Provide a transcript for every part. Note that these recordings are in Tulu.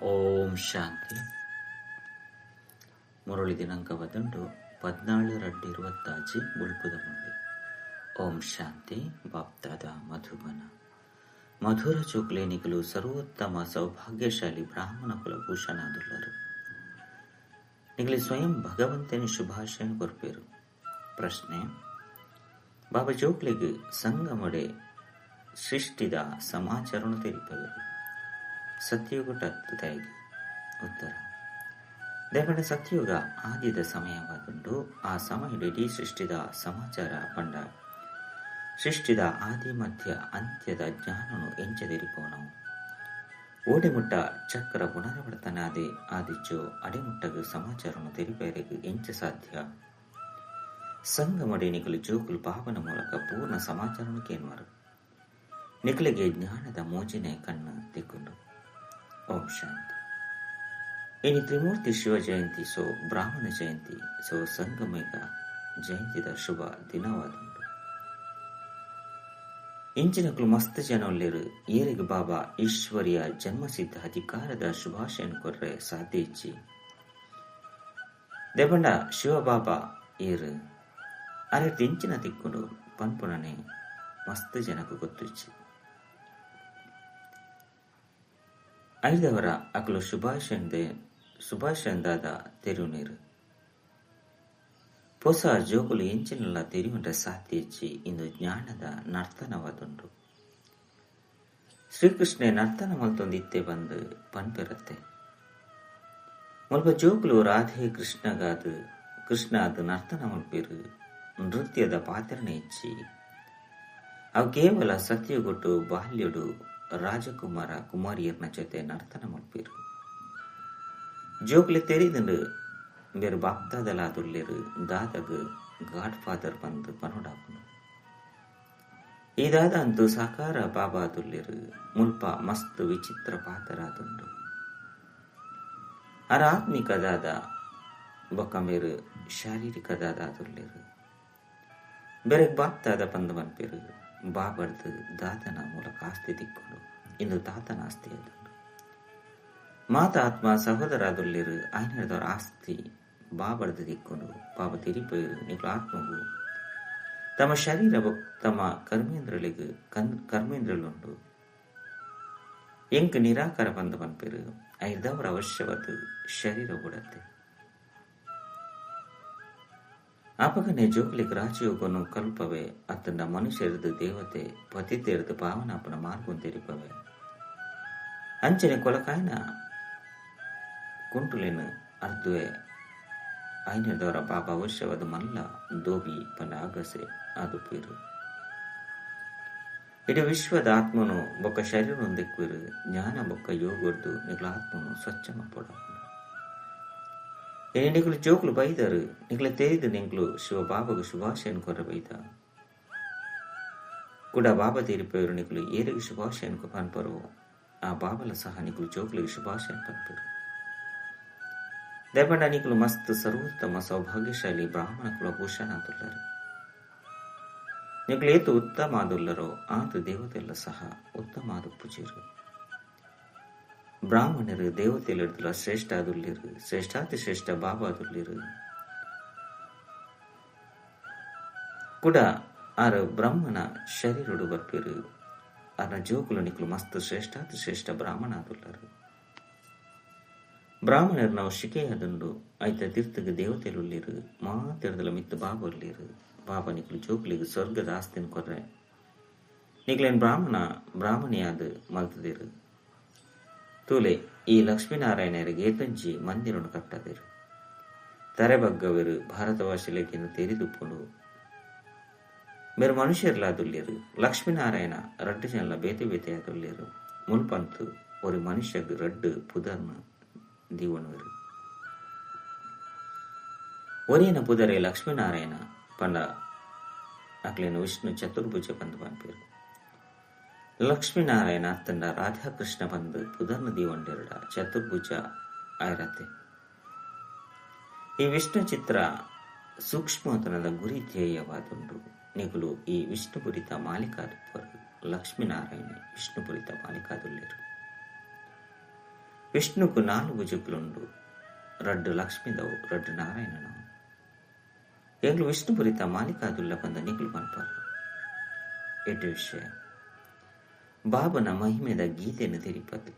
ಓಂ ಶಾಂತಿ. ಮುರಳಿ ದಿನಾಂಕ ವದಂಡು 14/2/26 ಬುಲ್ಪುದ ಮುಂದೆ. ಓಂ ಶಾಂತಿ. ಬಾಪ್ದಾದ ಮಧುಬನ. ಮಧುರ ಚೋಕ್ಲೇನಿಗಲು ಸರ್ವೋತ್ತಮ ಸೌಭಾಗ್ಯಶಾಲಿ ಬ್ರಾಹ್ಮಣ ಕುಲಭೂಷಣಾದುಲ್ಲರು. ನಿಗಲಿ ಸ್ವಯಂ ಭಗವಂತನ ಶುಭಾಶಯ ಕೊರ್ಪೇರು. ಪ್ರಶ್ನೆ: ಬಾಬಾ ಜೋಕ್ಲಿಗೆ ಸಂಗಮಡೆ ಸೃಷ್ಟಿದ ಸಮಾಚಾರನು ತೆರಿಪವರು ಸತ್ಯಯುಗ ತತ್ವದಾಗಿ. ಉತ್ತರ: ದೇವನ ಸತ್ಯಯುಗ ಆದಿದ ಸಮಯವಾದುಂಡು. ಆ ಸಮಯದ ಇಡೀ ಸೃಷ್ಟಿದ ಸಮಾಚಾರ ಪಂಡ ಸೃಷ್ಟಿದ ಆದಿ ಮಧ್ಯ ಅಂತ್ಯದ ಜ್ಞಾನನು ಎಂಚದಿರಿಪೋನವು. ಓಡೆಮುಟ್ಟ ಚಕ್ರ ಪುನರಾವರ್ತನಾದೆ ಆದಿಚ್ಚೋ ಅಡೆಮುಟ್ಟಗ ಸಮಾಚಾರನು ತೆರಿಪೇರೆಗೆ ಎಂಚ ಸಾಧ್ಯ? ಸಂಗಮಡೆ ನಿಕಲು ಜೋಕುಲು ಪಾಪನ ಮೂಲಕ ಪೂರ್ಣ ಸಮಾಚಾರನು ಕೇನ್ವರು. ನಿಕಲಿಗೆ ಜ್ಞಾನದ ಮೋಜಿನೆ ಕಣ್ಣು ತಿಕ್ಕೊಂಡು. ಓಂ ಶಾಂತಿ. ಇನಿ ತ್ರಿಮೂರ್ತಿ ಶಿವ ಜಯಂತಿ ಸೊ ಬ್ರಾಹ್ಮಣ ಜಯಂತಿ ಸೊ ಸಂಗಮೇಗ ಜಯಂತಿದ ಶುಭ ದಿನವಾದುಂಡು. ಇಂಚಿನಕುಲು ಮಸ್ತ್ ಜನೊಲ್ಲೇರು ಏರಿಗೆ ಬಾಬಾ ಈಶ್ವರಿಯ ಜನ್ಮಸಿದ್ಧ ಅಧಿಕಾರದ ಶುಭಾಶಯನ ಕೊರ್ರೆ ಸಾಧ್ಯ ಇಚ್ಚಿ. ದೇಬಂಡ ಶಿವಬಾಬಾ ಏರು ಅರೆ ಇಂಚಿನ ತಿಕ್ಕೊಂಡು ಪನ್ಪುನನೆ ಮಸ್ತ್ ಜನకు ಗೊತ್ತಿಚ್ಚಿ. ಐದವರ ಅಕಲು ಶುಭಾಶಯಂದಾದ ತೆರು ನೀರು. ಪೊಸ ಜೋಕುಲು ಎಂಚಿನಲ್ಲ ತೆರಿಯುಂಡ ಸಾಧ್ಯ ಇಚ್ಚಿ. ಇಂದು ಜ್ಞಾನದ ನರ್ತನವಾದುಂಡು. ಶ್ರೀಕೃಷ್ಣೆ ನರ್ತನ ಮಲ್ತೊಂದು ಇತ್ತೆ ಬಂದು ಪನ್ಪೆರತ್ತೆ. ಮುಲ್ಪ ಜೋಕುಲು ರಾಧೆ ಕೃಷ್ಣಗಾದು ಕೃಷ್ಣ ಅದು ನರ್ತನ ಮಲ್ಪೇರು. ನೃತ್ಯದ ಪಾತ್ರನೆ ಇಚ್ಚಿ. ಅವು ಕೇವಲ ಸತ್ಯಗೊಟ್ಟು ಬಾಲ್ಯಡು ರಾಜಕುಮಾರ ಕುಮಾರಿಯರ್ನ ಜೊತೆ ನರ್ತನ ಮಲ್ಪೇರು. ಜೋಕ್ಲೆ ತೆರಿದಂಡು ಬೇರು ಬಾಪ್ತಾದಲಾದುಲ್ಲೇರು ದಾದಗ ಗಾಡ್ ಫಾದರ್ ಬಂದು ಪನೋಡಾಪುನು. ಈ ದಾದ ಅಂತೂ ಸಾಕಾರ ಬಾಬಾ ತುಲ್ಲೇರು. ಮುಲ್ಪ ಮಸ್ತ್ ವಿಚಿತ್ರ ಪಾತರಾದುಂಡು. ಅರ ಆತ್ಮಿಕ ದಾದ ಬೊಕ್ಕ ಮೇರು ಶಾರೀರಿಕ ದಾದ ತುಲ್ಲೇರು. ಬೇರೆ ಬಾಪ್ತಾದ ಪಂದು ಮನ್ಪೇರು. ಬಾಬರ್ದು ದಾದನ ಮೂಲಕ ಆಸ್ತಿ ತಿಕ್ಕೊಂಡು. ಇಂದು ತಾತನ ಆಸ್ತಿ ಅದುಂಡು. ಮಾತ ಆತ್ಮ ಸಹೋದರಾದುಲ್ಲೇರು. ಆಯ್ನದವರ ಆಸ್ತಿ ಬಾಬರ್ದು ತಿಕ್ಕೊಂಡು. ಬಾಬಾ ತಿರಿಪೇರು ನಿಕ್ಲು ಆತ್ಮವು ತಮ್ಮ ಶರೀರ ತಮ್ಮ ಕರ್ಮೇಂದ್ರಳಿಗೆ ಕರ್ಮೇಂದ್ರಳುಂಡು. ಎಂಕ್ ನಿರಾಕಾರ ಬಂದು ಪನ್ಪೇರು. ಐದವರ ಅವಶ್ಯವಾದ ಶರೀರ ಬುಡತ್ತೆ. ಆಪಗನೆ ಜೋಕ್ಲಿಗೆ ರಾಜಯೋಗನು ಕಲ್ಪವೆ ಅತ್ತಂಡ ಮನುಷ್ಯರದು ದೇವತೆ ಪತಿತೆರದು ಪಾವನಾಪನ ಮಾರ್ಗಂ ತೆರಿಪವೆ. ಅಂಚನೆ ಕೊಲಕಾಯನ ಕುಂಟುಲೇನು ಅರ್ದುವೆ. ಐನದವರ ಬಾಬಾ ಅವಶ್ಯವಾದ ಮಲ್ಲ ದೋಬಿ ಪಂಡ ಅಗಸೆ ಅದು ಪೀರು. ಇಡೀ ವಿಶ್ವದ ಆತ್ಮನು ಬೊಕ್ಕ ಶರೀರೊಂದೆಕ್ವಿರು. ಜ್ಞಾನ ಬೊಕ್ಕ ಯೋಗರ್ದು ನಿಗಳ ಆತ್ಮನು ಸ್ವಚ್ಛ ಮಪ್ಪಡ. ನಿಗಳು ಜೋಕ್ಲು ಬೈದರು. ನಿಗಳ ತೆರಿದು ನಿಂಗ್ಲು ಶಿವ ಬಾಬಾಗ ಶುಭಾಶಯನ ಕೊರ ಬೈದ. ಕೂಡ ಬಾಬಾ ತೀರಿಪೋಯರು ನಿಗಳು ಏರಿಗೆ ಶುಭಾಶಯನ ಪನ್ಪರು ಆ ಬಾಬಲ ಸಹ ನಿಗಳು ಜೋಕ್ಲಿಗೆ ಶುಭಾಶಯನ ಪನ್ಪರು. ದಯಪಂಡ ನಿಗಳು ಮಸ್ತ್ ಸರ್ವೋತ್ತಮ ಸೌಭಾಗ್ಯಶಾಲಿ ಬ್ರಾಹ್ಮಣ ಕುಲಭೂಷಣ ಆದುಲ್ಲರು. ನಿಗಳು ಏತು ಉತ್ತಮ ಆದುಲ್ಲರೋ ಆತ ದೇವತೆಲ್ಲ ಸಹ ಉತ್ತಮ ಆದ ಪೂಜೆರು. ಬ್ರಾಹ್ಮಣರು ದೇವತೆಯಲ್ಲಿಡ್ದಲ ಶ್ರೇಷ್ಠ ಆದುಲ್ಲಿರು. ಶ್ರೇಷ್ಠಾತಿ ಶ್ರೇಷ್ಠ ಬಾಬಾ ಆದುಲ್ಲಿರು. ಕೂಡ ಆರು ಬ್ರಹ್ಮನ ಶರೀರಡು ಬರ್ಪಿರು. ಅರ್ನ ಜೋಕುಲು ನಿಕ್ಲು ಮಸ್ತ್ ಶ್ರೇಷ್ಠಾತಿ ಶ್ರೇಷ್ಠ ಬ್ರಾಹ್ಮಣ ಆದುಲ್ಲರು. ಬ್ರಾಹ್ಮಣರು ನಾವು ಶಿಕೆಯಾದುಂಡು. ಐತ ತೀರ್ಥಗೆ ದೇವತೆಲುಲ್ಲಿರು. ಮಾತಿರ್ದಲ ಮಿತ್ತು ಬಾಬಾ ಉಲ್ಲಿರು. ಬಾಬಾ ನಿಕ್ಲು ಜೋಕುಲಿಗೆ ಸ್ವರ್ಗದ ಆಸ್ತಿನ ಕೊರ್ರೆ ನಿಕ್ಲೇನ್ ಬ್ರಾಹ್ಮಣ ಬ್ರಾಹ್ಮಣಿಯಾದ ಮಲ್ತದಿರು. ತೂಲೆ ಈ ಲಕ್ಷ್ಮೀನಾರಾಯಣರಿಗೆ ಏತಂಜಿ ಮಂದಿರನ್ನು ಕಟ್ಟದಿರು. ತರೆಬಗ್ಗವರು ಭಾರತವಾಸಿಲೇಕಿನ ತೆರಿದುಪ್ಪುಂಡು. ಮೇರು ಮನುಷ್ಯರ್ಲಾದುಲ್ಲೇರು. ಲಕ್ಷ್ಮೀನಾರಾಯಣ ರಡ್ಡು ಜನಲ ಬೇತೆ ಬೇತೆ ಆದುಲ್ಲೇರು. ಮುಲ್ಪಂತು ஒரு ಮನುಷ್ಯಗ್ ರಡ್ಡು ಪುದರ್ನ ದೀವಣವರು. ಒರಿಯನ ಪುದರೆ ಲಕ್ಷ್ಮೀನಾರಾಯಣ ಪಂಡ ಅಕ್ಲೇನು ವಿಷ್ಣು ಚತುರ್ಭುಜ ಬಂದು ಪನ್ಪೇರು. ಲಕ್ಷ್ಮೀನಾರಾಯಣ ಅತ್ತಂಡ ರಾಧಾಕೃಷ್ಣ ಬಂದು ಪುದರ್ನ ದೀವಂಡೆರಡ ಚತುರ್ಭುಜ ಆಯ್ರತೆ. ಈ ವಿಷ್ಣು ಚಿತ್ರ ಸೂಕ್ಷ್ಮತನದ ಗುರಿ ಧ್ಯೇಯವಾದುಂಡು. ನಿಗುಲು ಈ ವಿಷ್ಣುಪುರಿತ ಮಾಲಿಕಾದುಪ್ಪರು. ಲಕ್ಷ್ಮೀನಾರಾಯಣ ವಿಷ್ಣುಪುರಿತ ಮಾಲಿಕಾದುಲ್ಲೇರು. ವಿಷ್ಣುಕು ನಾಲ್ ಭುಜಕುಲುಂಡು, ರಡ್ಡ್ ಲಕ್ಷ್ಮೀದವು, ರಡ್ಡ್ ನಾರಾಯಣನವು. ಎಂಗ್ಲು ವಿಷ್ಣುಪುರಿತ ಮಾಲಿಕಾದುಲ್ಲ ಪಂದ ನಿಕುಲು ಪನ್ಪಾರು. ಎಡ್ಡೆ ವಿಷಯ. ಬಾಬನ ಮಹಿಮೆದ ಗೀತೆಯನ್ನು ತೆರಿಪದು.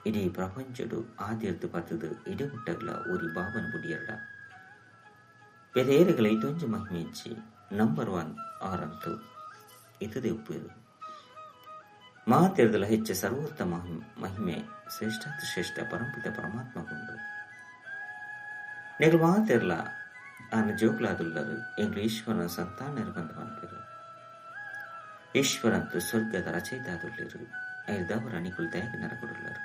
ಇಡೀ ಪ್ರಪಂಚಡು ಆದಿರ್ದು ಪತ್ತದು ಇಡಗುಟ್ಟಗ್ಲ ಊರಿ ಬಾಬನ ಬುಡಿಯರ್ಡ ಬೇರೆ ಇದೊಂಜಿ ಮಹಿಮೆ ಇಜ್ಜಿ. ನಂಬರ್ 1 ಆರಂತು ಇತದೆ ಉಪ್ಪೇರು. ಮಾತೆರ್ದಲ ಹೆಚ್ಚ ಸರ್ವೋತ್ತಮ ಮಹಿಮೆ ಶ್ರೇಷ್ಠಾತಿ ಶ್ರೇಷ್ಠ ಪರಂಪಿತ ಪರಮಾತ್ಮಗುಂಡು. ನೆಗಲು ಮಾತೆರ್ಲ ಆನ ಜೋಗ್ಲಾದುಲ್ಲರು ಎಂಗ್ಲು ಈಶ್ವರನ ಸಂತಾನರು ಬಂದು ಪನ್ಪೆರು. ಈಶ್ವರಂತು ಸ್ವರ್ಗದ ರಚಯಿತಾದುಳ್ಳಿರು. ಐದವರ ನಿಕುಲು ದಯಗೆ ನರಕೊಡುಲ್ಲರು.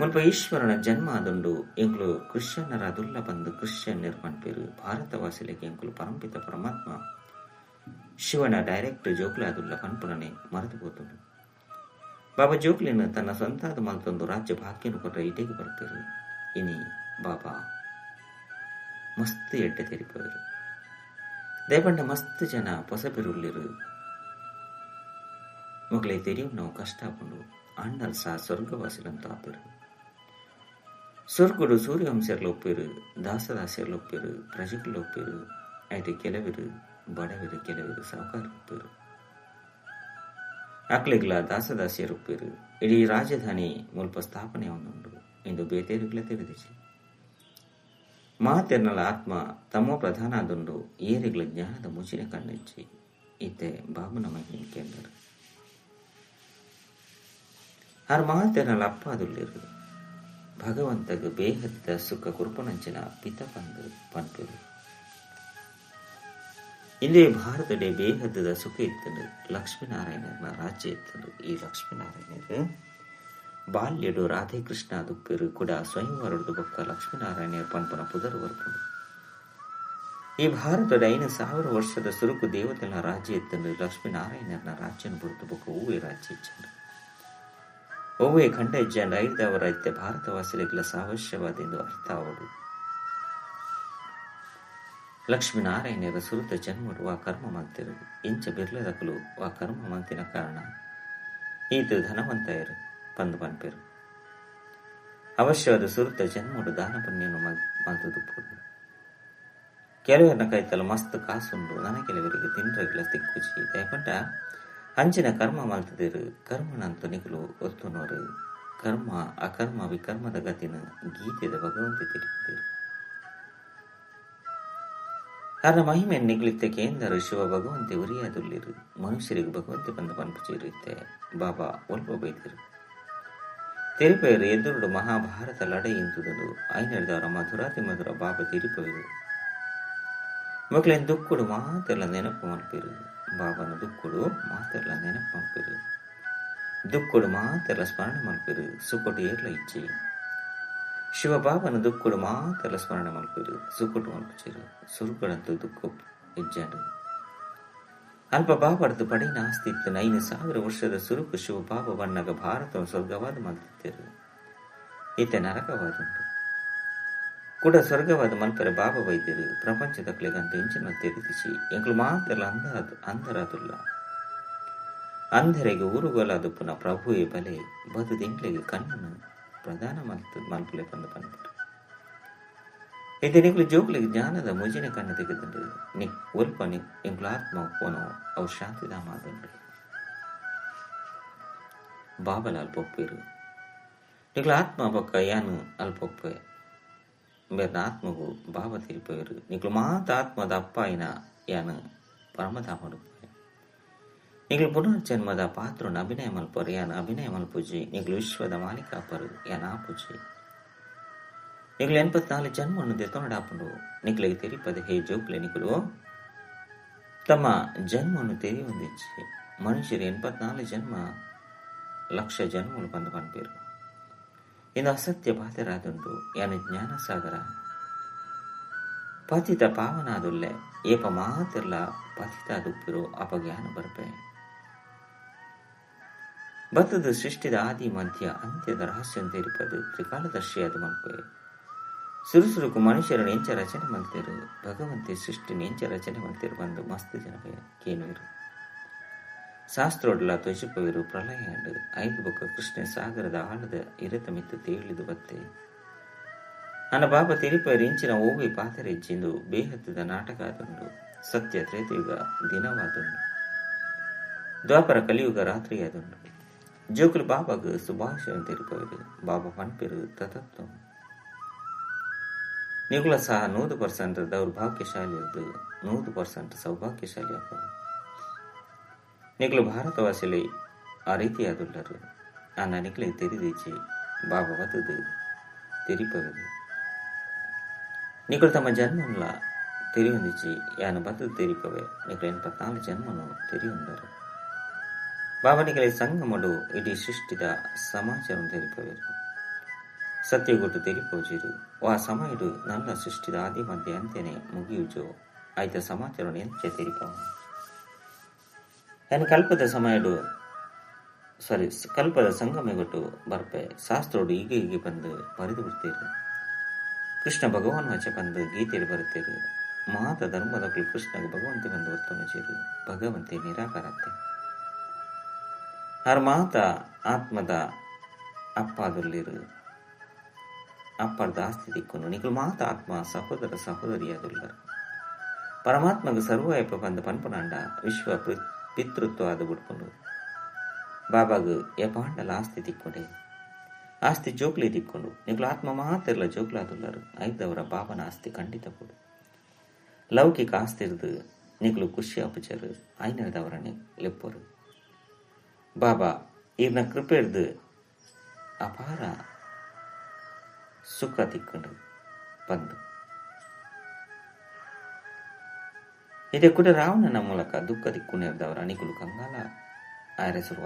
ಮುಲ್ಪ ಈಶ್ವರನ ಜನ್ಮ ಆದುಂಡು. ಎಂಕ್ಲು ಕ್ರಿಶ್ಚಿಯನ್ನರಾದುಲ್ಲ ಬಂದು ಕ್ರಿಶ್ಚಿಯನ್ನರು ಪನ್ಪೆರು. ಭಾರತವಾಸಿಲೆಗೆ ಎಂಕುಲು ಪರಂಪಿತ ಪರಮಾತ್ಮ ಶಿವನ ಡೈರೆಕ್ಟ್ ಜೋಕ್ಲಾದುಲ್ಲ ಪನ್ಪುನನೆ ಮರೆತು ಪೋತುಂಡು. ಬಾಬಾ ಜೋಕ್ಲಿನ ತನ್ನ ಸ್ವಂತಾದ ಮಲ್ತೊಂದು ರಾಜ್ಯ ಭಾಗ್ಯನು ಕೊಟ್ಟ ಇಟೆಗೆ ಬರ್ಪೇರು. ಇನಿ ಬಾಬಾ ಮಸ್ತ್ ಎಡ್ಡೆ ತೆರಿಪವರು. ದಯಪಂಡ ಮಸ್ತ್ ಜನ ಪೊಸಬೆರುಳ್ಳಿರು. ಮೊಗಲೇ ತೆರಿಯು ನಾವು ಕಷ್ಟ ಆಪುಂಡು. ಆಂಡಲ್ ಸಹ ಸ್ವರ್ಗವಾಸಿಲಂತ ಆಪೇರು. ಸ್ವರ್ಗುಡು ಸೂರ್ಯವಂಶರ್ಲ ಒಪ್ಪೇರು, ದಾಸದಾಸಿಯರ್ಲ ಒಪ್ಪೇರು, ಪ್ರಜೆಗಳು ಒಪ್ಪೇರು. అయితే ಕೆಲವರು ಬಡವರು, ಕೆಲವರು ಸಾಹುಕಾರ ಒಪ್ಪೇರು. ಅಕ್ಲೆಗ್ಲ ದಾಸದಾಸಿಯರು ಒಪ್ಪೇರು. ಇಡೀ ರಾಜಧಾನಿ ಮುಲ್ಪ ಸ್ಥಾಪನೆ ಉಂಡು ಎಂದು ಬೇತೇರುಗಳ ತಿಳಿದಿଛି. ಮಾತೆರ್ನಲ ಆತ್ಮ ತಮೋ ಪ್ರಧಾನ ಆದುಂಡು. ಏರಿಗಳ ಜ್ಞಾನದ ಮುಚಿನ ಕಣ್ಣಿಚ್ಚಿ ಇತ್ತೆ ಬಾಬುನ ಮಹಿಮೆ ಕೇಂದ್ರ. ಆರ್ ಮಾತೆರ್ನಲ ಅಪ್ಪ ಅದುಳ್ಳಿರು. ಭಗವಂತಗ ಬೇಹದ್ದ ಸುಖ ಕುರುಪನಂಚಿನ ಪಿತ ಪಂದು ಪನ್ಪೆರು. ಇಂದೇ ಭಾರತಡೆ ಬೇಹದ್ದದ ಸುಖ ಇತ್ತಂಡು. ಲಕ್ಷ್ಮೀನಾರಾಯಣನ ರಾಜ್ಯ ಇತ್ತಂಡು. ಈ ಲಕ್ಷ್ಮೀನಾರಾಯಣರು ಬಾಲ್ಯಡು ರಾಧೆ ಕೃಷ್ಣ ದುಪ್ಪೆರು ಕೂಡ ಸ್ವಯಂವರಡು ಬೊಕ್ಕ ಲಕ್ಷ್ಮೀನಾರಾಯಣ ಪನ್ಪನ ಪುದರು ಬರ್ಪುಂಡು. ಈ ಭಾರತದ 5000 ವರ್ಷದ ಸುರುಕು ದೇವತೆಗಳ ರಾಜ್ಯ ಇತ್ತಂಡು. ಲಕ್ಷ್ಮೀನಾರಾಯಣನ ರಾಜ್ಯನ ಬುಡ್ದು ಬೊಕ್ಕ ಹೂವೇ ರಾಜ್ಯ ಇಚ್ಚಂಡು. ಒವ್ವೇ ಖಂಡ ಇಜ್ಜಂಡ ಐದವರ ಇತ್ತೆ ಭಾರತವಾಸಿಗಳ ಸಾವಶ್ಯವಾದ ಎಂದು ಅರ್ಥ ಆವಡು. ಲಕ್ಷ್ಮೀನಾರಾಯಣರ ಸುರುತ ಜನ್ಮಡು ವಾ ಕರ್ಮ ಮಲ್ತಿರು. ಇಂಚ ಬಿರ್ಲದಕಲು ವಾ ಕರ್ಮ ಮಲ್ತಿನ ಕಾರಣ ಈತ ಧನವಂತಯರು ಪಂದು ಪನ್ಪೆರು. ಅವಶ್ಯವಾದ ಸುರುತ ಜನ್ಮಡು ದಾನ ಪುಣ್ಯನು ಮಲ್ತುದುಪ್ಪುಡು. ಕೆಲವರನ್ನ ಕೈತಲ ಮಸ್ತ್ ಕಾಸುಂಡು. ನನ ಕೆಲವರಿಗೆ ತಿಂಡ್ರಗಿಲ ತಿಕ್ಕುಚಿ. ದಯಪಂಡ ಅಂಚಿನ ಕರ್ಮ ಮಲ್ತದಿರು. ಕರ್ಮನಂತು ನಿಕುಲು ಒತ್ತುನೋರು. ಕರ್ಮ ಅಕರ್ಮ ವಿಕರ್ಮದ ಗತಿನ ಗೀತೆದ ಭಗವಂತ ತಿಳಿದಿರು. ಅದರ ಮಹಿಮೆ ನಿಗ್ಲಿತ್ತೆ ಕೇಂದ್ರ ಶಿವ ಭಗವಂತೆ ಉರಿಯಾದುಳ್ಳಿರು. ಮನುಷ್ಯರಿಗೆ ಭಗವಂತೆ ಬಂದ ಪನ್ಪುಚೀರುತ್ತೆ ಬಾಬಾ ಒಲ್ಪ ಬೈದಿರು. ತಿರುಪೇರು ಎದುರುಡು ಮಹಾಭಾರತ ಲಡೈ ಇಂತುದು ಐನರ್ದವರ ಮಧುರಾತಿ ಮಧುರ ಬಾಬಾ ತಿರುಪೇರು. ಮಕ್ಕಳೇನು ದುಕ್ಕುಡು ಮಾತೆಲ್ಲ ನೆನಪು ಮಲ್ಪಿರು. ಬಾಬನ ದುಕ್ಕುಡು ಮಾತೆಲ್ಲ ನೆನಪು ಮಲ್ಪಿರು. ದುಕ್ಕುಡು ಮಾತೆಲ್ಲ ಸ್ಮರಣೆ ಮಲ್ಪಿರು. ಸುಕೊಟು ಏರ್ಲ ಇಚ್ಚಿ. ಶಿವಬಾಬನ ದುಕ್ಕುಡು ಮಾತೆಲ್ಲ ಸ್ಮರಣೆ ಮಲ್ಪಿರು. ಸುಕೊಟು ಮಲ್ಪುಚಿರು. ಸುರುಕಡಂತು ದುಕ್ಕು ಇಜ್ಜಾಡು. ಅಲ್ಪ ಬಾಬಡ್ದು ಪಡಿನ ಆಸ್ತಿ ಇತ್ತು. 5000 ವರ್ಷದ ಸುರುಕು ಶಿವಬಾಬ ಬಣ್ಣಗ ಭಾರತವನ್ನು ಸ್ವರ್ಗವಾದ ಮಲ್ತಿದ್ದರು. ಈತ ನರಕವಾದುಂಟು ಕೂಡ ಸ್ವರ್ಗವಾದ ಮಲ್ಪರೆ ಬಾಬಾ ವೈದ್ಯರು. ಪ್ರಪಂಚದ ಇಂಚಿನ ತೆರೆದಿಸಿ ಎಂಕಲು ಮಾತೆಲ್ಲ ಅಂಧರಾದುಲ್ಲ. ಅಂಧರಿಗೆ ಊರುಗೋಲಾದುಪ್ಪುನ ಪ್ರಭುವೇ ಬಲೆ ಬದು ಎಂಕ್ಲೆಗೆ ಕಣ್ಣನ್ನು ಪ್ರಧಾನ ಮಲ್ಪಲೆ ಬಂದು ಪನ್ಪರು. ಇದು ನಿಕ್ಲು ಜೋಕ್ಲಿಗೆ ಜ್ಞಾನದ ಮುಜಿನ ಕಣ್ಣು ತೆಗೆದುಂಡು. ನಿಕ್ ಒಲ್ಪ ನಿಕ್ ಎಂಕ್ಲು ಆತ್ಮ ಒಪ್ಪೋನೋ ಅವು ಶಾಂತಿಧಾಮ ಆದುಂಡು. ಬಾಬಲ ಅಲ್ಪ ಒಪ್ಪೇರು. ನಿಕ್ಲು ಆತ್ಮ ಬೊಕ್ಕ ಯಾನು ಅಲ್ಪ ಒಪ್ಪೆ. ಬೇರೆ ಆತ್ಮಗೂ ಬಾಬಾ ತಿರುಪೇರು. ನಿಕ್ಲು ಮಾತ ಆತ್ಮದ ಅಪ್ಪ ಐನ ಯಾನು ಪರಮಧಾಮಡುಪ್ಪೆ. ನಿಕ್ಲು ಪುನರ್ಜನ್ಮದ ಪಾತ್ರನ ಅಭಿನಯ ಮಲ್ಪರು. ಯಾನು ಅಭಿನಯ ಮಲ್ಪುಜಿ. ನಿಕ್ಲು ವಿಶ್ವದ ಮಾಲೀಕ ಅಪ್ಪರು. ಯಾನು ಆಪುಜಿ. ನಿಕ್ಲು 84 ಜನ್ಮವನ್ನು ದೆತ್ತೊನಡಾಪುಂಡು. ನಿಕ್ಲಿಗೆ ತೆರಿಪದ ಹೇ ಜೋಕ್ಲೆ ನಿಕ್ಲು ತಮ್ಮ ಜನ್ಮವನ್ನು ತೆರೆಯೊಂದಿಚ್ಚಿ. ಮನುಷ್ಯರು 84 ಜನ್ಮ ಲಕ್ಷ ಜನ್ಮಗಳು ಬಂದು ಪನ್ಪೇರು. ಇಂದು ಅಸತ್ಯ ಬಾಧರಾದುಂಡು. ಯಾನು ಜ್ಞಾನಸಾಗರ ಪತಿತ ಪಾವನಾದುಲ್ಲೆ. ಏಪ ಮಾತೆಲ್ಲ ಪತಿತ ದುಪ್ಪಿರು ಅಪಜ್ಞಾನ ಬರ್ಪೆ. ಬತ್ತದ ಸೃಷ್ಟಿದ ಆದಿ ಮಧ್ಯ ಅಂತ್ಯದ ರಹಸ್ಯ ತೆರಿಪದು ತ್ರಿಕಾಲದರ್ಶಿಯಾದ ಮಲ್ಪೆ. ಸುರುಸುರುಕು ಮನುಷ್ಯರನ್ನು ಎಂಚ ರಚನೆ ಮಲ್ತಿರು. ಭಗವಂತೆ ಸೃಷ್ಟಿನ ಎಂಚ ರಚನೆ ಮಲ್ತಿರು ಬಂದು ಮಸ್ತ್ ಜನ ಕೇನುವರು. ಶಾಸ್ತ್ರೋಡ್ಲ ತೊಜಿಪವಿರು ಪ್ರಳಯ ಐದು ಬೊಕ್ಕ ಕೃಷ್ಣ ಸಾಗರದ ಆಳದ ಇರತ ಮಿತ್ತು ತೇಳಿದು ಬತ್ತೆ. ಅನ ಬಾಬಾ ತಿರುಪೈರು ಇಂಚಿನ ಓವಿ ಪಾತೆರೆಜ್ಜಿಂದು ಬೇಹತ್ತದ ನಾಟಕ ಆದುಂಡು. ಸತ್ಯ ತ್ರೇತಯುಗ ದಿನವಾದುಂಡು. ದ್ವಾಪರ ಕಲಿಯುಗ ರಾತ್ರಿಯಾದುಂಡು. ಜೋಕುಲು ಬಾಬಾಗ್ ಸುಭಾಷಣ ತಿರುಪೈರು ಬಾಬಾ ಪನ್ಪೆರು ತತತ್ವ. ನಿಗುಲ ಸಹ 100% ದೌರ್ಭಾಗ್ಯಶಾಲಿ 100% ಸೌಭಾಗ್ಯಶಾಲಿ ಅಪ್ಪ. ನಿಗುಲು ಭಾರತವಾಸಿಲಿ ಆ ರೀತಿಯಾದುಳ್ಳರು. ಅನ್ನ ನಿಕ್ಲೆ ತೆರಿದೀಚಿ ಬಾಬಾ ಬತ್ತದು ತೆರಿಪವರು. ನಿಕುಲು ತಮ್ಮ ಜನ್ಮನ್ಲ ತೆರಿಯೊಂದಿಚಿ ಯಾನು ಬತ್ತದು ತೆರಿಪವೆ. ನಿಕುಲು 84 ಜನ್ಮನು ತೆರಿಯೊಂದರು. ಬಾಬಾ ನಿಕಲೆ ಸಂಗಮಡು ಇಡೀ ಸೃಷ್ಟಿದ ಸಮಾಚಾರ ತೆರಿಪವೆರು. ಸತ್ಯಗೊಟ್ಟು ತೆರಿಪೋಜಿರು. ವಾ ಸಮಯಡು ನಲ್ಲ ಸೃಷ್ಟಿದ ಆದಿ ಮಧ್ಯೆ ಅಂತ್ಯನೆ ಮುಗಿಯುಜೋ ಆಯ್ತ ಸಮಾಚಾರ ಎಂಚ ತೆರಿಪವ. ಯಾನು ಕಲ್ಪದ ಸಮಯಡು ಸಾರಿ ಕಲ್ಪದ ಸಂಗಮೆಗೊಟ್ಟು ಬರ್ಪೆ. ಶಾಸ್ತ್ರೋಡು ಈಗ ಹೀಗೆ ಬಂದು ಬರೆದು ಬಿಡ್ತೀರು. ಕೃಷ್ಣ ಭಗವಾನ್ ವಚ ಬಂದು ಗೀತೆಯಲ್ಲಿ ಬರುತ್ತೀರು. ಮಾತ ಧರ್ಮದಕ್ಕಳು ಕೃಷ್ಣಗೆ ಭಗವಂತೆ ಬಂದು ಒತ್ತಮಚೀರು. ಭಗವಂತೆ ನಿರಾಕಾರತ್ತೆ. ಆರ್ ಮಾತ ಆತ್ಮದ ಅಪ್ಪಾದುಲ್ಲಿರು. ಅಪ್ಪರ್ದ ಆಸ್ತಿ ದಿಕ್ಕುನು. ನಿಕುಲು ಮಾತ ಆತ್ಮ ಸಹೋದರ ಸಹೋದರಿಯಾದುಲ್ಲರು. ಪರಮಾತ್ಮಗ ಸರ್ವಯಪ್ಪ ಬಂದ ಪನ್ಪುನಾಂಡ ವಿಶ್ವ ಪಿತೃತ್ವ ಆದ ಬಿಡ್ಕೊಂಡು ಬಾಬಾಗ ಎಪಾಂಡಲ ಆಸ್ತಿ ತಿಕ್ಕೊಂಡೆ. ಆಸ್ತಿ ಜೋಕ್ಲಿ ತಿಕ್ಕೊಂಡು ನಿಕುಲು ಆತ್ಮ ಮಾತಿರಲ ಜೋಕ್ಲಾದುಲ್ಲರು. ಐದವರ ಬಾಬನ ಆಸ್ತಿ ಖಂಡಿತ ಕೊಡು. ಲೌಕಿಕ ಆಸ್ತಿ ಇರ್ದು ನಿಕುಲು ಖುಷಿ ಅಪಚಾರು ಐನದವರನ್ನೇ ಲೆಪ್ಪರು. ಬಾಬಾ ಈರ್ನ ಕೃಪೆ ಇರ್ದು ಅಪಾರ ಸುಖ ತಿಕ್ಕೊಂಡು ಬಂದು ಇದೇ ಕೂಡ ರಾವಣನ ಮೂಲಕ ದುಃಖ ದಿಕ್ಕುನೇರ್ದವರ ನಿಕುಲು ಕಂಗಾಲ ಆಯರೆಸುರು.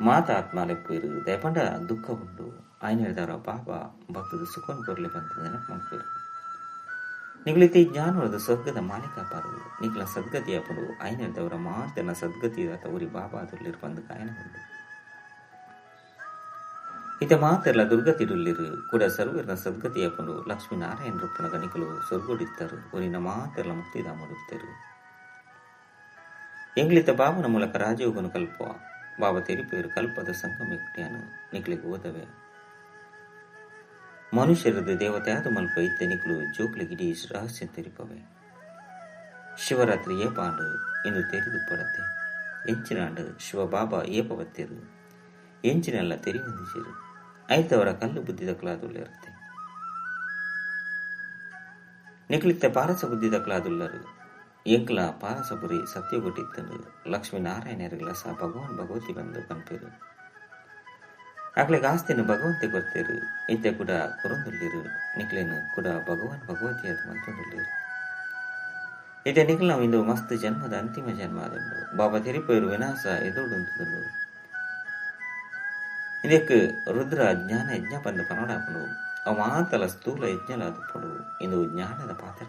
ಮಾತ ಆತ್ಮ ಲೆಪ್ಪು ಇರು ದಯಪಂಡ ದುಃಖ ಉಂಡು ಆಯ್ನ ಹೇಳಿದವರ ಬಾಬಾ ಭಕ್ತದ ಸುಖವನ್ನು ಕೊರಲಿ ಬಂತ ನೆನಪು ಮಾಡ್ಪಿರು. ನಿಗುಲಿತಿ ಜ್ಞಾನದ ಸ್ವರ್ಗದ ಮಾಲೀಕ ಪಾರು. ನಿಗುಲ ಸದ್ಗತಿ ಅಪ್ಪಡು ಆಯ್ನ ಹೇಳಿದವರ ಮಾತನ ಸದ್ಗತಿ ಉರಿ ಬಾಬಾ ಅದರಲ್ಲಿರು ಬಂದು ಗಾಯನ ಉಂಡು. ಇತ ಮಾತೆಲ್ಲ ದುರ್ಗತಿಡುಲ್ಲಿರು ಕೂಡ ಸರ್ವರ್ನ ಸದ್ಗತಿ ಅಪ್ಪಡು ಲಕ್ಷ್ಮೀನಾರಾಯಣ ರೂಪನ ಗಣಿಕಲು ಸ್ವರ್ಗೋಡಿತ್ತರು. ಒರಿನ ಮಾತೆಲ್ಲ ಮುಕ್ತಿಧಾಮಡುತ್ತರು. ಎಂಗ್ಲಿತ ಬಾಬನ ಮೂಲಕ ರಾಜಯೋಗನು ಕಲ್ಪ ಬಾಬಾ ತೆರಿಪೇರು ಕಲ್ಪದ ಸಂಗಮ ನಿಕ್ಲಿಗೆ ಓದವೆ. ಮನುಷ್ಯರದ್ದು ದೇವತೆ ಆದ ಮಲ್ಪ ಇತ್ತ ನಿಕ್ಲು ಜೋಕ್ಲಿಗಿಡೀ ರಹಸ್ಯ ತೆರಿಪವೆ. ಶಿವರಾತ್ರಿ ಏಪಾಂಡು ಎಂದು ತೆರೆದು ಪಡತೆ. ಎಂಚಿನಾಂಡು ಶಿವ ಬಾಬಾ ಏಪ ಬತ್ತಿರು ಎಂಚಿನೆಲ್ಲ ತೆರಿ ಹೊಂದಿಸಿರು. ಐತವರ ಕಲ್ಲು ಬುದ್ಧಿ ದಕ್ಕಲಾದುಳ್ಳಿರುತ್ತೆ. ನಿಕ್ಲಿತ್ತ ಪಾರಸ ಬುದ್ಧಿ ದಕ್ಕಲಾದುಳ್ಳರು. ಎಂಕ್ಲ ಪಾರಸಪುರಿ ಸತ್ಯಗೊಟ್ಟಿತ್ತಂದು ಲಕ್ಷ್ಮೀನಾರಾಯಣರಿಗೆಲ್ಲ ಸಹ ಭಗವಾನ್ ಭಗವತಿ ಬಂದು ಪನ್ಪೇರು. ಅಕ್ಲೆಗ್ ಆಸ್ತಿನ ಭಗವಂತೆ ಕೊರ್ತೇರು. ಇತ್ತೆ ಕೂಡ ಕೊರೊಂದುಳ್ಳಿರು. ನಿಕ್ಲೇನು ಕೂಡ ಭಗವಾನ್ ಭಗವತಿ ಅದು ಮಂತೊಂದುಳ್ಳಿರು. ಇತ್ತೆ ನಿಕ್ಲ ನಾವು ಇಂದು ಮಸ್ತ್ ಜನ್ಮದ ಅಂತಿಮ ಜನ್ಮ ಆದುಂಡು. ಬಾಬಾ ತೆರಿಪೇರು ವಿನಾಶ ಎದುರುಂಟುಂಡು. ಇದಕ್ಕೆ ರುದ್ರ ಜ್ಞಾನ ಯಜ್ಞ ಬಂದು ಪನೋಡಾಪುಂಡು. ಅವು ಮಾತಲ ಸ್ಥೂಲ ಯಜ್ಞಲಾದುಪ್ಪುಂಡು. ಇಂದು ಜ್ಞಾನದ ಪಾತ್ರ.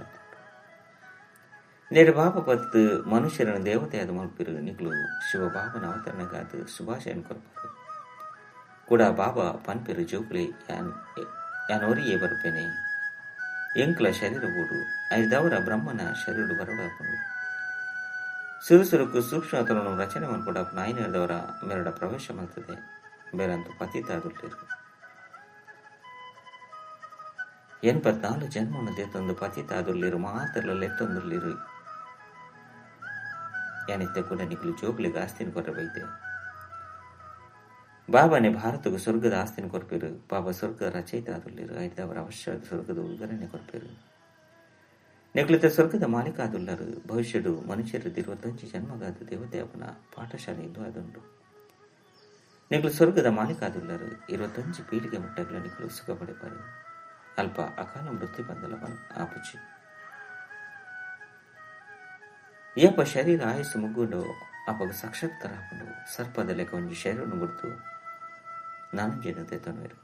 ನೇರು ಬಾಬಾ ಪತ್ತು ಮನುಷ್ಯರನ್ನು ದೇವತೆಯಾದ ಮಲ್ಪಿರು. ನಿಕ್ಲು ಶಿವ ಬಾಬನ ಅವತರಣಗಾದ ಶುಭಾಶಯನ ಕೊರಪರು. ಕೂಡ ಬಾಬಾ ಪನ್ಪೆರು ಜೋಕುಲಿ ಯಾನೋರಿಯೇ ಬರ್ಪೇನೆ. ಎಂಕ್ಲ ಶರೀರ ಬೋಡು ಐದವರ ಬ್ರಹ್ಮನ ಶರೀರ ಬರೋಡಾಪುಂಡು. ಸುರುಸುರುಕು ಸೂಕ್ಷ್ಮತನನ್ನು ರಚನೆ ಮಲ್ಪಡಾಪುನ ಐನದವರ ಮೇರಡ ಪ್ರವೇಶ ಮಾಡ್ತದೆ. ಬೇರಂತೂ ಪತಿತಾದುಳ್ಳಿರು. 84 ಜನ್ಮವನ್ನು ದೇತೊಂದು ಪತಿತಾದುಳ್ಳಿರು ಮಾತ್ರಲ್ಲ ಎತ್ತೊಂದುಳ್ಳಿರು. ಯಾನಿತ್ತೆ ಕೂಡ ನಿಕ್ಲು ಜೋಕ್ಲಿಗೆ ಆಸ್ತಿನ ಕೊರಬೈತೆ. ಬಾಬಾನೇ ಭಾರತಕ್ಕೆ ಸ್ವರ್ಗದ ಆಸ್ತಿನ ಕೊರ್ಪಿರು. ಬಾಬಾ ಸ್ವರ್ಗದ ರಚಯಿತ ಆದುಳ್ಳಿರು. ಐದವರ ಅವಶ್ಯವಾದ ಸ್ವರ್ಗದ ಉದ್ಗರಣೆ ಕೊರ್ಪಿರು. ನಿಕ್ಲಿತ ಸ್ವರ್ಗದ ಮಾಲೀಕ ಆದುಳ್ಳರು. ಭವಿಷ್ಯಡು ಮನುಷ್ಯರದ್ದು 25 ಜನ್ಮಗಾದ ದೇವತೆ ಅವನ ಪಾಠಶಾಲೆ ಎಂದು ಆದುಂಡು. ನಿಕ್ಲು ಸ್ವರ್ಗದ ಮಾಲೀಕ ಆದುಳ್ಳರು. 25 ಪೀಳಿಗೆ ಮಟ್ಟಗಳ ನಿಕ್ಲು ಸುಖ ಪಡೆಪಾರು. ಅಲ್ಪ ಅಕಾಲ ಮೃತ್ಯು ಬಂದಲ ಆಪುಚಿ. ಏಪ ಶರೀರ ಆಯುಸ್ಸು ಮುಗ್ಗುಂಡು ಅಪಗ ಸಾಕ್ಷಾತ್ಕಾರ ಹಾಕೊಂಡು ಸರ್ಪದ ಲೆಕ್ಕ ಒಂಜಿ ಶರೀರನ್ನು ಗುರ್ತು ನಾನು ಜನತೆ ತನ್ವೇರು.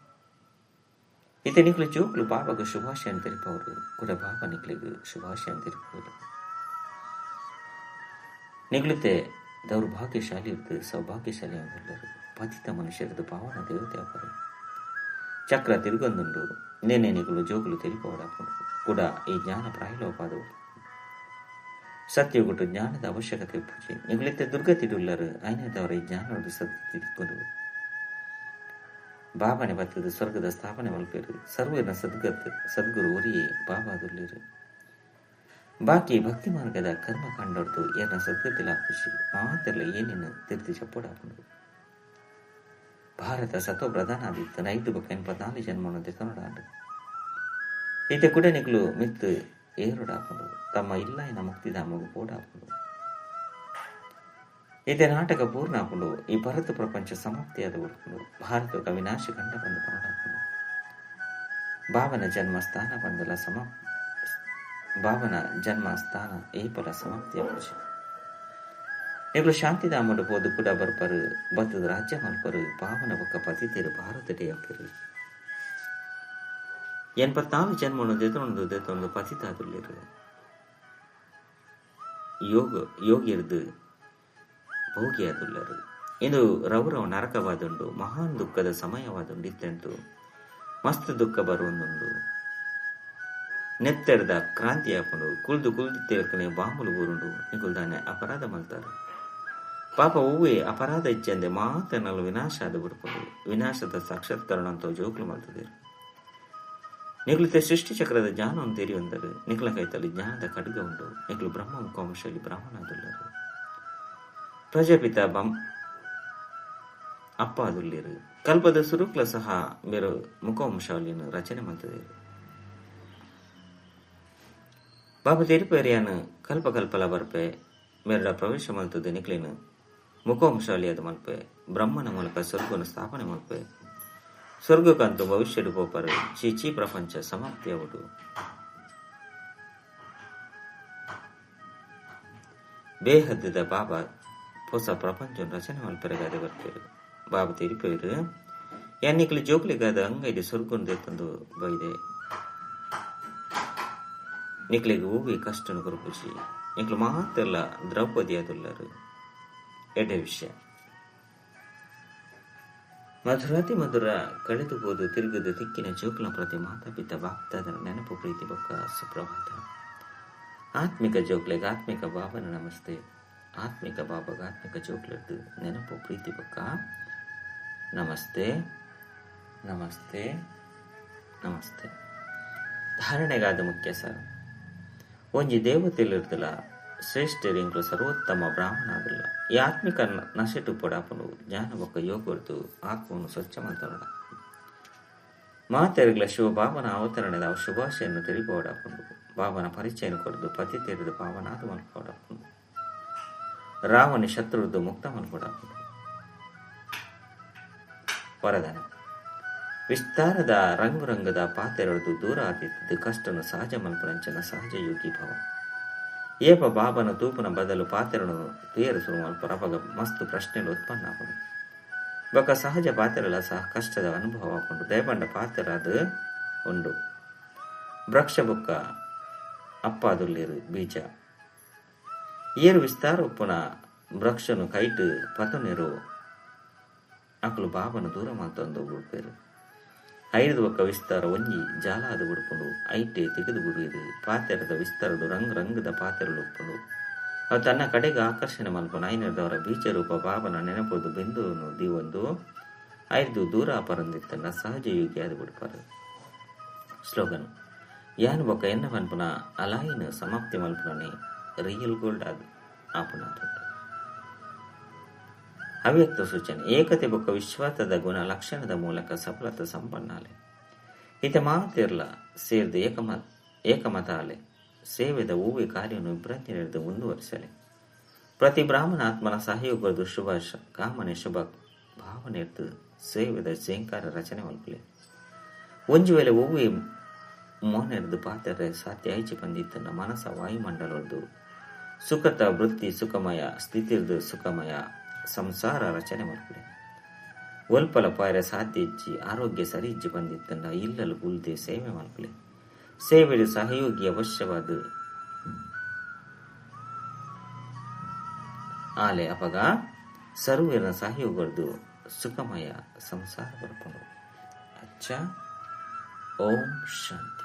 ಇತ್ತೆ ನಿಕ್ಲು ಜೋಕ್ಲು ಬಾಬಾಗ ಶುಭಾಶಯ ತೆರಿಪವರು. ಕೂಡ ಬಾಬಾ ನಿಕ್ಲಿಗೆ ಶುಭಾಶಯ ತೆರಿಪವರು. ನಿಗ್ಲಿತೆ ದೌರ್ಭಾಗ್ಯಶಾಲಿ ಇರ್ದು ಸೌಭಾಗ್ಯಶಾಲಿ ಆಗಿಲ್ಲರು. ಪತಿತ ಮನುಷ್ಯರದು ಪಾವನ ದೇವತೆ ಅವರು. ಚಕ್ರ ತಿರುಗಂದುಂಡು. ನೇನೆ ನಿಗುಲು ಜೋಗುಲು ತೆರಿಪವಡಾಪುಂಡು. ಕೂಡ ಈ ಜ್ಞಾನ ಪ್ರಾಯಲೋಪಾದವು. ಸತ್ಯಯುಗಟು ಜ್ಞಾನದ ಅವಶ್ಯಕತೆ ಪೂಜೆ ನಿಗುಲಿತ್ತೆ ದುರ್ಗತಿಡುಲ್ಲರು ಐನದವರ ಈ ಜ್ಞಾನದ ಸದ್ಗತಿ ತಿಕ್ಕೊಂಡು ಬಾಬಾನೆ ಬತ್ತದ ಸ್ವರ್ಗದ ಸ್ಥಾಪನೆ ಮಲ್ಪೇರು ಸರ್ವೇನ ಸದ್ಗತ್ ಸದ್ಗುರು ಒರಿಯೇ ಬಾಬಾದುಲ್ಲಿರು ಬಾಕಿ ಭಕ್ತಿ ಮಾರ್ಗದ ಕರ್ಮಕಾಂಡರ್ದು ಏನ ಸದ್ಗತಿಲ ಖುಷಿ ಮಾತೆಲ್ಲ ಏನೇನು ತಿರ್ತಿ ಚಪ್ಪಡಾಪುಂಡು ಭಾರತ ಸತ್ವ ಪ್ರಧಾನ ಆದಿತ್ತು ನೈದು ಬೊಕ್ಕ 84 ಜನ್ಮವನ್ನು ದೆತೊನೊಡಾಂಡ್ ಇತ್ತೆ ಕುಡ ನಿಕುಲು ಮಿತ್ತ್ ಏರೊಡಾಪುಂಡು ತಮ್ಮ ಇಲ್ಲಾಯಿನ ಮುಕ್ತಿಧಾಮಗ್ ಪೋಡಾಪುಂಡು ಇತ್ತೆ ನಾಟಕ ಪೂರ್ಣ ಆಪುಂಡು ಈ ಭರತ ಪ್ರಪಂಚ ಸಮಾಪ್ತಿಯಾದ ಉರ್ಪುಂಡು ಭಾರತದ ವಿನಾಶ ಕಂಡ ಬಂದು ಪನೊಡಾಪುಂಡು ಬಾಬನ ಜನ್ಮ ಸ್ಥಾನ ಬಂದಲ ಬಾಬನ ಜನ್ಮ ಸ್ಥಾನ ಏಪಲ ಸಮಾಪ್ತಿಯಾಪುಜಿ ನಿಕುಲು ಶಾಂತಿಧಾಮಡ್ ಪೋದು ಕುಡ ಬರ್ಪರು ಬತ್ತದ ರಾಜ್ಯ ಮಲ್ಪರು ಪಾವನ ಬೊಕ್ಕ ಪತಿತೇರು ಭಾರತಡೇ ಆಪೆರು 84 ಜನ್ಮನು ದೆತೊಂದು ದೆತೊಂದು ಪತಿತಾದುಲ್ಲೆರ್ ಯೋಗಿರ್ದು ಭೋಗಿಯಾದುಲ್ಲರು ಇಂದು ರೌರವ ನರಕವಾದುಂಡು ಮಹಾನ್ ದುಃಖದ ಸಮಯವಾದುಂಡು ಇತ್ತೆಂಟು ಮಸ್ತ್ ದುಃಖ ಬರುವಂದುಂಡು ನೆತ್ತೆರ್ದ ಕ್ರಾಂತಿಯಾಪುಂಡು ಕುಲ್ದು ಕುಲ್ದು ತೇರ್ಕನೆ ಬಾಂಬುಲು ಬೂರುಂಡು ನಿಕುಲ್ದಾನೆ ಅಪರಾಧ ಮಲ್ತಾರೆ ಪಾಪ ಹೂವೇ ಅಪರಾಧ ಇಚ್ಚಂದೆ ಮಾತನಲು ವಿನಾಶ ಆದ ಬಿಡ್ಪುಂಡು ವಿನಾಶದ ಸಾಕ್ಷಾತ್ಕರಣ ಅಂತ ಜೋಕ್ಲು ಮಲ್ತದೇರು ನಿಕುಲಿತ ಸೃಷ್ಟಿ ಚಕ್ರದ ಜ್ಞಾನವನ್ನು ತೆರೆಯುವಂದರು ನಿಕುಲ ಕೈತಲ್ಲಿ ಜ್ಞಾನದ ಖಡ್ಗ ಉಂಟು ನಿಕುಲು ಬ್ರಹ್ಮ ಮುಖಾಂಶಲಿ ಬ್ರಾಹ್ಮಣಾದುಲ್ಲರು ಪ್ರಜಾಪಿತ ಬಂ ಅಪ್ಪಾದುಲ್ಲಿರು ಕಲ್ಪದ ಸುರುಕ್ಲ ಸಹ ಮೇರು ಮುಖವಂಶಾವಳಿಯನ್ನು ರಚನೆ ಮಲ್ತದೇರು ಬಾಬಾ ತೆರಿಪೇರಿಯಾನು ಕಲ್ಪ ಕಲ್ಪಲ ಬರ್ಪೆ ಮೇರಡ ಪ್ರವೇಶ ಮಲ್ತದ ನಿಕ್ಲಿನ ಮುಖವಂಶಾವಳಿಯಾದ ಮಲ್ಪೆ ಬ್ರಹ್ಮನ ಮೂಲಕ ಸ್ವರ್ಗವನ್ನು ಸ್ಥಾಪನೆ ಮಲ್ಪೆ ಸ್ವರ್ಗಕ್ಕಂತೂ ಭವಿಷ್ಯಡು ಪೋಪರು ಚೀಚಿ ಪ್ರಪಂಚ ಸಮಾಪ್ತಿಯಾವುದು ಬೇಹದ್ದದ ಬಾಬಾ ಹೊಸ ಪ್ರಪಂಚ ರಚನೆ ಮಲ್ಪೆರೆಗಾದೆ ಬರ್ಪೇರು ಬಾಬಾ ತೆರಿಪೇರು ಎನ್ನಿಕ್ಲು ಜೋಕ್ಲಿಗಾದ ಅಂಗೈದೆ ಸ್ವರ್ಗೊಂದು ತಂದು ಬೈದೆ ನಿಕ್ಲಿಗೆ ಹೂವಿ ಕಷ್ಟನು ಕೊರಪುಜಿ ನಿಕ್ಲು ಮಾತೆಲ್ಲ ದ್ರೌಪದಿ ಅದುಲ್ಲರು ಎಡೆ ವಿಷಯ ಮಧುರಾತಿ ಮಧುರ ಕಳೆದು ಹೋದು ತಿರುಗದು ತಿಕ್ಕಿನ ಜೋಕ್ಲ ಪ್ರತಿ ಮಾತಾ ಪಿತ ಬಾಪ್ತಾದರ ನೆನಪು ಪ್ರೀತಿ ಬೊಕ್ಕ ಸುಪ್ರಭಾತ ಆತ್ಮಿಕ ಜೋಕ್ಲೆಗೆ ಆತ್ಮಿಕ ಬಾಬನ ನಮಸ್ತೆ ಆತ್ಮಿಕ ಬಾಬಾಗ ಆತ್ಮಿಕ ಜೋಕ್ಲದ್ದು ನೆನಪು ಪ್ರೀತಿ ಬೊಕ್ಕ ನಮಸ್ತೆ ನಮಸ್ತೆ ನಮಸ್ತೆ. ಧಾರಣೆಗಾದ ಮುಖ್ಯ ಸರ್ ಒಂಜಿ ದೇವತೆಲಿರ್ದಲ ಶ್ರೇಷ್ಠ ಎಂಕ್ಲು ಸರ್ವೋತ್ತಮ ಬ್ರಾಹ್ಮಣ ಆದಿಲ್ಲ ಈ ಆತ್ಮಿಕ ನಶೆಟು ಪೊಡಾಪುಂಡು ಜ್ಞಾನ ಬೊಕ್ಕ ಯೋಗರ್ದು ಆತ್ಮವನ್ನು ಸ್ವಚ್ಛ ಮಲ್ತೊನಡ ಮಾತೆರ್ಗ್ಲ ಶಿವ ಬಾಬನ ಅವತರಣದ ಶುಭಾಶಯನ್ನು ತೆರಿಪೋಡಾಪುಂಡು ಬಾಬನ ಪರಿಚಯನ ಕೊರದು ಪತಿ ತೆರೆದು ಪಾವನಾದ ಮಲ್ಪೋಡಾಪುಂಡು ರಾವಣ ಶತ್ರುದು ಮುಕ್ತ ಮಲ್ಪೋಡಾಪುಂಡು. ವರದಾನ ವಿಸ್ತಾರದ ರಂಗು ರಂಗದ ಪಾತೆರದು ದೂರ ಆದಿತ್ತದು ಕಷ್ಟನು ಸಹಜ ಮಲ್ಪರಂಚನ ಸಹಜ ಯೋಗಿ ಭವ ಏಪ ಬಾಬನ ತೂಪನ ಬದಲು ಪಾತೆರನು ತುಯರು ಸುರು ಮಲ್ಪರ ಅಪಗ ಮಸ್ತ್ ಪ್ರಶ್ನೆಗಳು ಉತ್ಪನ್ನ ಆಪುಂಡು ಬೊಕ್ಕ ಸಹಜ ಪಾತೆರಲ ಸಹ ಕಷ್ಟದ ಅನುಭವ ಆಪುಂಡು ದಯಪಂಡ ಪಾತೆರ ಅದು ಉಂಡು ವೃಕ್ಷ ಬೊಕ್ಕ ಅಪ್ಪಾದುಲ್ಲೇರು ಬೀಜ ಏರು ವಿಸ್ತಾರ ಉಪ್ಪುನ ವೃಕ್ಷನು ಕೈಟು ಪತುನಿರು ಅಕುಲು ಬಾಬನ ದೂರ ಮಲ್ತೊಂದು ಬುಡ್ಪೇರು ಐದು ಬೊಕ್ಕ ವಿಸ್ತಾರ ಒಂಜಿ ಜಾಲ ಅದು ಬುಡ್ಪುಂಡು ಐಟೆ ತೆಗೆದು ಬುಡುವುದು ಪಾತೆರದ ವಿಸ್ತಾರಡು ರಂಗ್ ರಂಗದ ಪಾತೆರಲು ಉಪ್ಪುಂಡು ಅವು ತನ್ನ ಕಡೆಗೆ ಆಕರ್ಷಣೆ ಮಲ್ಪುನ ಐನದವರ ಬೀಜ ರೂಪ ಬಾಬನ ನೆನಪುದು ಬಿಂದುವನ್ನು ದೀವೊಂದು ಐದು ದೂರ ಪರಂದಿತ್ತನ್ನ ಸಹಜ ಯೋಗಿ ಅದು ಬಿಡ್ಪಾರು. ಸ್ಲೋಗನ್ ಯಾನು ಬೊಕ್ಕ ಎನ್ನ ಪನ್ಪುನ ಅಲಾಯಿನ ಸಮಾಪ್ತಿ ಮಲ್ಪುನನೆ ರಿಯಲ್ ಗೋಲ್ಡ್ ಅದು ಆಪುನ. ಅವ್ಯಕ್ತ ಸೂಚನೆ ಏಕತೆ ಬೊಕ್ಕ ವಿಶ್ವಾಸದ ಗುಣ ಲಕ್ಷಣದ ಮೂಲಕ ಸಫಲತೆ ಸಂಪನ್ನಾಲೆ ಇತ ಮಾತಿರ್ಲ ಸೇರಿದ ಏಕಮತ ಅಲೆ ಸೇವೆದ ಹೂವೆ ಕಾರ್ಯವನ್ನು ವಿಭ್ರಾಂತಿ ನಡೆದು ಮುಂದುವರಿಸಲೆ ಪ್ರತಿ ಬ್ರಾಹ್ಮಣ ಆತ್ಮನ ಸಹಯೋಗದ ಶುಭ ಕಾಮನೆ ಶುಭ ಭಾವನೆ ಸೇವೆದ ಜೇಂಕಾರ ರಚನೆ ಮಲ್ಪಲೆ ಒಂಜು ವೇಳೆ ಹೂವೆ ಮೋನೆರ್ದು ಪಾತ್ರೆ ಸಾಧ್ಯ ಐಚಿ ಬಂದಿತ್ತನ್ನ ಮನಸ ವಾಯುಮಂಡಲದ್ದು ಸುಖತ ವೃತ್ತಿ ಸುಖಮಯ ಸ್ಥಿತಿರ್ದು ಸುಖಮಯ ಸಂಸಾರ ರಚನೆ ಮಲ್ಪಲೆ ಒಲ್ಪಲ ಪಾಯರ ಸಾಧ್ಯ ಇಜ್ಜಿ ಆರೋಗ್ಯ ಸರಿ ಇಜ್ಜಿ ಬಂದಿತ್ತನ್ನ ಇಲ್ಲಲು ಗುಲ್ದೆ ಸೇವೆ ಮಲ್ಪಲೆ ಸೇವೆಡು ಸಹಯೋಗಿ ಅವಶ್ಯವಾದ ಆಲೆ ಅಪಗ ಸರ್ವೇರ ಸಹಯೋಗದ್ದು ಸುಖಮಯ ಸಂಸಾರ ಬರ್ಕೊಂಡು. ಅಚ್ಚ, ಓಂ ಶಾಂತಿ.